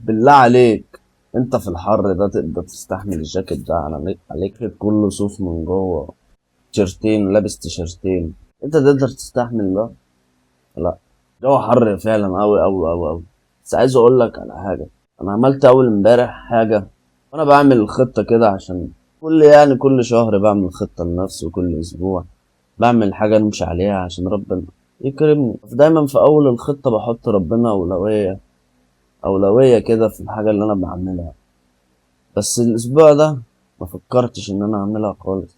بالله عليك، انت في الحر ده تقدر تستحمل الجاكيت ده عليك كله صوف من جوه، تيشرتين، لابس تيشرتين، انت تقدر تستحمل ده؟ لا، الجو حر فعلا اوي اوي اوي اوي. بس عايز اقول لك على حاجه، انا عملت اول امبارح حاجه وانا بعمل خطه كده، عشان كل شهر بعمل خطه لنفسي، وكل اسبوع بعمل حاجه امشي عليها عشان ربنا يكرمني. دايما في اول الخطه بحط ربنا اولويه كده في الحاجه اللي انا بعملها. بس الاسبوع ده ما فكرتش ان انا اعملها خالص.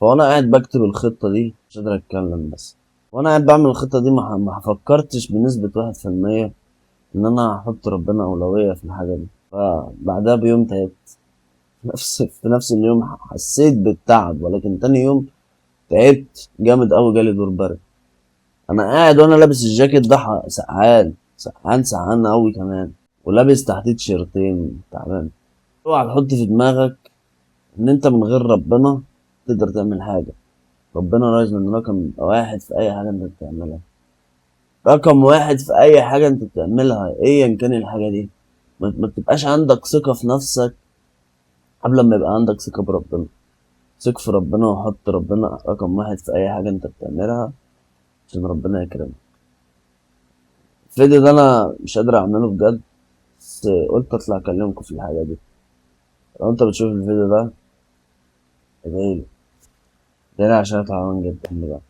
فوانا قاعد بكتب الخطه دي مش قادر اتكلم، بس وانا قاعد بعمل الخطه دي ما فكرتش بنسبه 1% ان انا هحط ربنا اولويه في الحاجه دي. فبعدها بيوم تعبت، في نفس اليوم حسيت بالتعب، ولكن تاني يوم تعبت جامد قوي، جالي دور برد. انا قاعد وانا لابس الجاكيت ده سقعان سقعان سقعان قوي كمان، ولابس تحتيه تيشيرتين، تعبان. اوعى تحط في دماغك ان انت من غير ربنا تقدر تعمل حاجه. ربنا لازم رقم واحد في اي حاجه انت بتعملها، رقم واحد في اي حاجه انت بتعملها ايا كان الحاجه دي. ما تبقاش عندك ثقه في نفسك قبل ما يبقى عندك ثقه بربنا. ثق في ربنا وحط ربنا رقم واحد في اي حاجه انت بتعملها عشان ربنا يكرمك. الفيديو ده انا مش قادر اعمله بجد، بس قلت اطلع اكلمكم في الحاجه دي. لو انت بتشوف الفيديو ده ادعيلي، ادعيلي عشان اطلع جدا بقى.